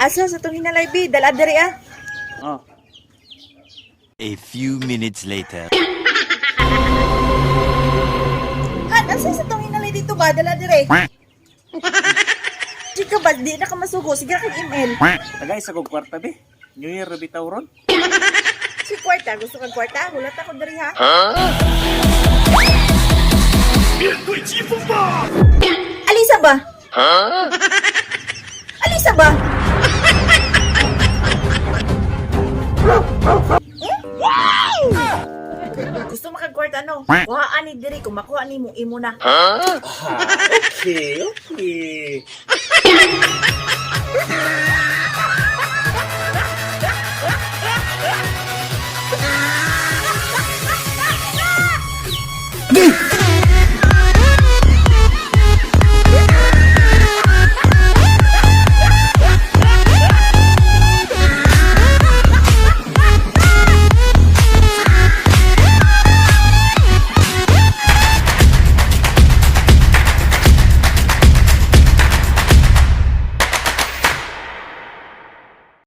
Asa sa tong hinalay bi? Dala diri ah. Oh. A few minutes later. Han, asa sa tong hinalay dito ba? Dala diri. Chika ba, di na ka masugo. Sige ra kag ML. Tagay sa kog kwarta be. New Year ra bitaw ron. Si kwarta, gusto kag kwarta? Hulat ako diri ha. Alisa ba? Alisa ba? Hmm? Gusto makagkwarta no? Kuhaan ni diri kung makuha ni mo imo na. Okay.